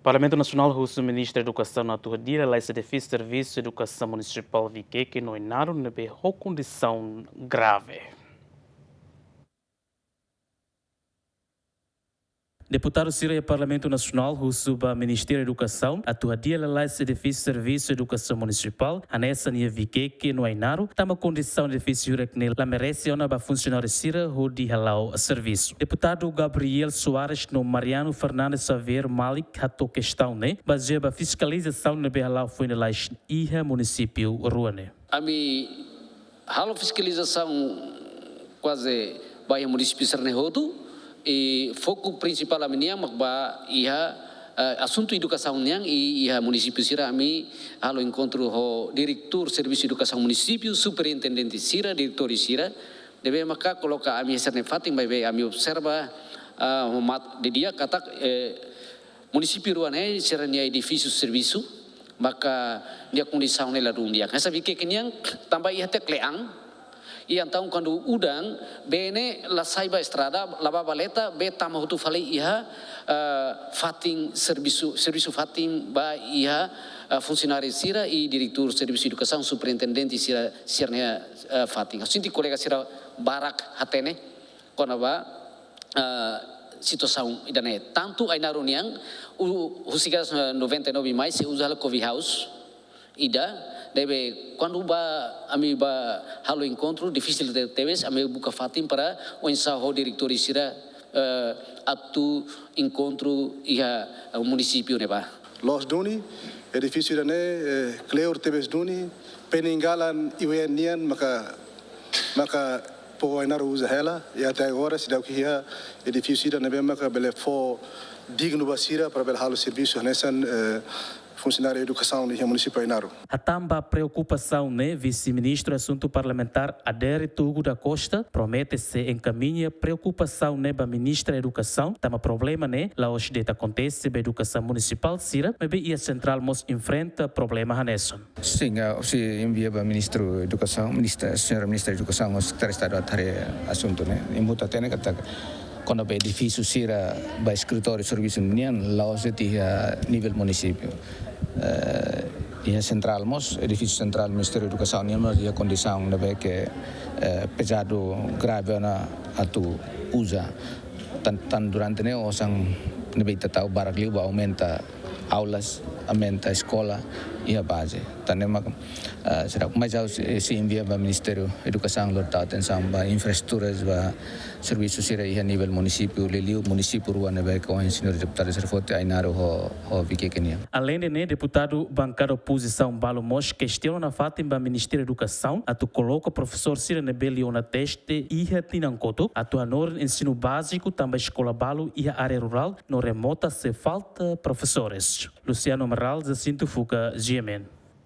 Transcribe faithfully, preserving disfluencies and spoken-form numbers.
Parlamentu Nasionál husu Ministra Edukasaun atu hadi'a lalais edifísiu Servisu Edukasaun Munisipál Viqueque no Ainaro ne'ebé ho kondisaun grave. Deputadu sira iha Parlamentu Nasionál husu ba Ministériu Edukasaun atu hadi'a lalais edifísiu Servisu Edukasaun Munisipál hanesan iha Viqueque no Ainaro, tanba kondisaun edifísiu hirak ne'e la merese ona ba funsionáriu sira hodi hala'o servisu. Deputadu Gabriel Soares no Mariano Fernandes Xavier Malik hato'o kestaun ne'e bazeia ba fiskalizasaun ne'ebé hala'o foin lalais iha munisípiu rua ne'e. Ami halo fiskalizasaun kuaze ba iha munisípiu sira-ne'e hotu, i foku prinsipál ami-nian mak ba iha, eh, asuntu edukasaun nian, i iha munisípiu sira ami halo enkontru ho diretór servisu edukasaun munisípiu, superintendente sira, diretór sira, ne'ebé maka koloka ami sira-nia fatin, maibé ami observa, ah, ho matan di'ak katak, eh, munisípiu rua ne'e sira-nia edifísiu servisu, maka nia kondisaun ne'e ladún di'ak. Hanesan Viqueque nian tanba iha tiha kle'an, i entaun kuandu udan, bee ne'e la sai ba estrada, la bá valeta, bee tama hotu fali iha, eh, fatin servisu, servisu fatin ba iha, eh, funsionáriu sira i diretór servisu edukasaun, superintendente sira, sira-nia, eh, fatin. Sente kolega sira barak hatene kona-ba, ah, situasaun ida-ne'e. Tantu Ainaro nian, u-, husi gerasaun noventa e nove mai sei uza hela coffee house ida, ne'ebé kuandu ba, ami ba halo enkontru, difisil te-, tebes, ami buka fatin para oinsá ho diretór sira, eh, atu enkontru iha, eh, munisípiu ne'ebá. Loos duni, edifísiu ida-ne'e, eh, kleur tebes duni, peninggalan I W N nian maka, maka povu Ainaro uza hela, i até agora seidauk iha edifísiu ida ne'ebé maka bele fó dignu ba sira para bele halo servisu hanesan, eh, funsionáriu edukasaun iha munisípiu Ainaro. Hatán ba preokupasaun ne'e, Vise-Ministru Asuntu Parlamentár Adérito Hugo da Costa promete sei enkamiña preokupasaun ne'e ba Ministra Edukasaun, tanba problema ne'e la'ós de'it akontese ba edukasaun munisipál sira, maibé iha sentrál mós enfrenta problema hanesan. Sin, ah, sei envia ba Ministru Edukasaun, Ministra, Señora Ministra Edukasaun, ho Sekretáriu Estadu atu haree asuntu ne'e. Imi hotu hatene katak kona-ba edifísiu sira ba eskritóriu servisu nian, la'ós de'it iha nivel munisípiu. Eh, iha sentrál mós, edifísiu sentrál Ministériu Edukasaun nian mós iha kondisaun ne'ebé ke, eh, pezadu, grave ona atu uza. Tan, tan durante ne'e osan ne'ebé ita tau barak liu ba aumenta aulas, aumenta eskola iha baze. Tan ne'e mak, eh, sira, mas ha'u sei, sei envia ba Ministériu Edukasaun hodi tau atensaun ba infraestruturas, ba servisu sira iha nivel munisípiu, liuliu munisípiu rua ne'ebé ke ohin señór deputadu sira foti, Ainaro ho, ho Viqueque nian. Aleinde ne'e, deputadu bankada opozisaun balu mós kestiona nafatin ba Ministériu Edukasaun atu koloka profesór sira ne'ebé liu ona teste iha tinan kotuk atu hanorin ensinu báziku, tanba eskola balu iha área rurál no remota sei falta profesores. Luciano Amaral, Jacinto Fuca, G M N.